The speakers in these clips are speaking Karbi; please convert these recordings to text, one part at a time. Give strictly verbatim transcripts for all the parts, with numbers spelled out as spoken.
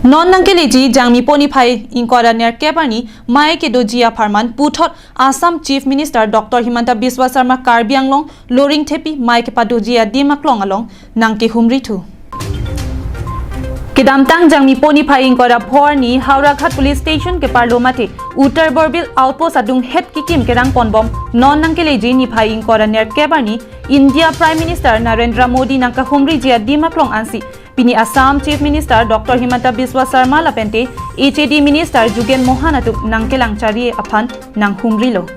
Non nangkeleji Jangmi po niphai ingkoi ra nerkep arni mei kedoji apharman puthot Assam Chief Minister Doctor Himanta Biswa Sarma Karbi Anglong Loringthepi mei kepadoji adim aklong along nangkehumri thu. Kedamtang Jangmi po niphai ingkoi ra pho arni Howraghat Police Station keparlo mate Uttar Borbil Outpost adung het kekim kerang ponbom non nangkeleji niphai ingkoi ra nerkep arni India Prime Minister Narendra Modi nangkahumriji adim aklong ansi pini Assam Chief Minister Doctor Himanta Biswa Sarma lapente H A D Minister Jugen Mohan atum nangkelang chari aphan nanghumrilo.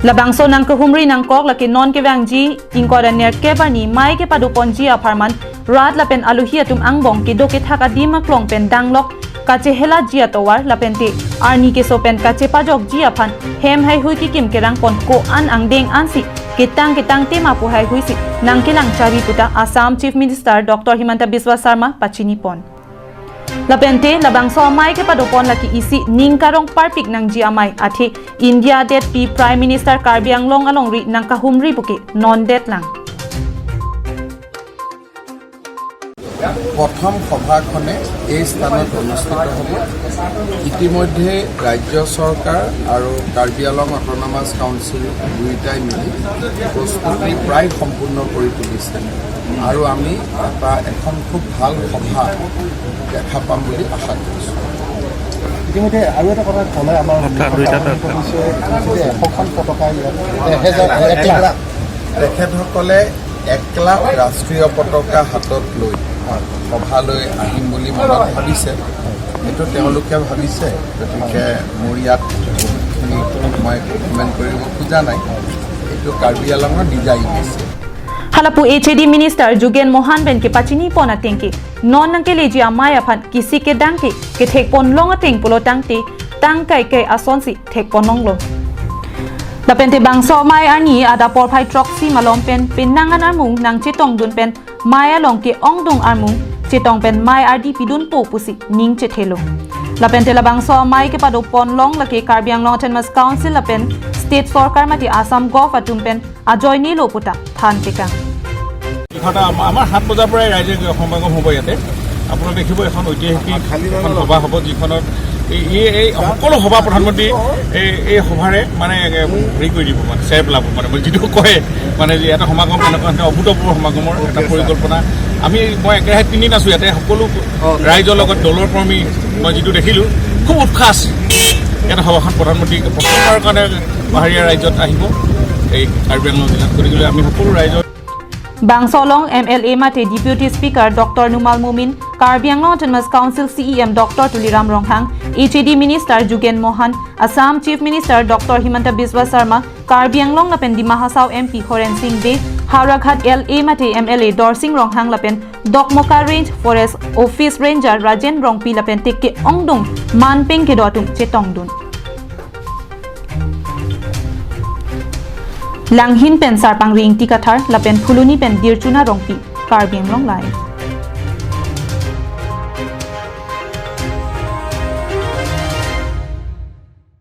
Labangso nangkehumri nangkok lake non kevangji ingkoi ra nerkep arni mei kepadoponji apharman rat lapen alohi atum angbong kedo kethak adim aklong pen danglok kachehelaji atovar lapente arni keso pen kachepajokji aphan hem haihui kekim kerang pon ko-an angdeng ansi ketang ketang tema pu haihui si nangkelang chari puta Assam Chief Minister Doctor Himanta Biswa Sarma pachinipon. Lapente labangso amei kepadopon lake isi ning karong parpik nangji amei athe India detpi Prime Minister Karbi Anglong alongri nangkahumri puke non detlang. প্ৰথম সভাখনে এই স্থানত অনুষ্ঠিত হ'ব। ইতিমধ্যে ৰাজ্য চৰকাৰ আৰু কাৰ্বি আংলং অট'নমাছ কাউন্সিল দুয়োটাই মিলি প্ৰস্তুতি প্ৰায় সম্পূৰ্ণ কৰি তুলিছে আৰু আমি এটা এখন খুব ভাল সভা দেখা পাম বুলি আশা কৰিছোঁ। ইতিমধ্যে আৰু এটা কথা ক'লে আমাৰ মুখ্যমন্ত্ৰীয়ে কৈছে যে এশখন পতাকা ইয়াত এহেজাৰ, এক লাখ। তেখেতসকলে এক লাখ ৰাষ্ট্ৰীয় পতাকা হাতত লৈ সভালৈ আহিম বুলি মনত ভাবিছে, এইটো তেওঁলোকে ভাবিছে। গতিকে মোৰ ইয়াত বহুতখিনি মই কমেণ্ট কৰিব খোজা নাই, এইটো কাৰ্বি আংলঙৰ নিজা image. Halapu H A D Minister Jugen Mohan pen kepachinipon atengke non nangkeleji amei aphan kisi kedang ke kethekpon long ateng pulo tangte tang kaikai asonsi thekpon longlo. Lapente bangso amei arni adap porphai throksi malom pen penang an armung nangchetongdun pen mei along ke-ongdung armung chetong pen mei ardi pidunpo pusi ning chethelo. Lapente labangso amei kepadopon long lake Karbi Anglong Autonomous Council lapen State Sorkar mate Assam Gov atum pen ajoinelo puta than tekang. এঘাৰটা আমা- আমাৰ সাত বজাৰ পৰাই ৰাইজে সমাগম হ'ব ইয়াতে। আপোনালোকে দেখিব, এখন ঐতিহাসিক এখন সভা হ'ব, যিখনত এই এই এই সকলো সভা প্ৰধানমন্ত্ৰী এই এই সভাৰে মানে এ, হেৰি কৰি দিব, মানে চেৰ পেলাব, মানে মই যিটো কয়, মানে যে এটা সমাগম, এনেকুৱা এটা অভূতপূৰ্ব সমাগমৰ এটা পৰিকল্পনা। আমি মই একেৰাহে তিনিদিন আছোঁ ইয়াতে, সকলো ৰাইজৰ লগত দলৰ কৰ্মী মই যিটো দেখিলোঁ, খুব উৎসাহ আছে। ইয়াতে সভাখন প্ৰধানমন্ত্ৰী প্ৰথমবাৰৰ কাৰণে পাহাৰীয়া ৰাজ্যত আহিব এই কাৰ্বি আংলং জিলাত। গতিকে আমি সকলো ৰাইজৰ Bangso along M L A mate Deputy Speaker Doctor Numal Momin, Karbi Anglong Autonomous Council C E M Doctor Tuliram Ronghang, H A D Minister Jugen Mohan, Assam Chief Minister Doctor Himanta Biswa Sarma, Karbi Anglong lapen Dima Hasao M P Horen Sing Bey, Howraghat L A mate M L A Dorsing Ronghang lapen Dokmoka Range Forest Office Ranger Rajen Rongpi lapen teke-ongdung manpeng kedo atum chetongdun. Langhin pen Sarpangri Ingti Kathar lapen Phuloni pen Dirchuna Rongpi, Karbi Anglong Live.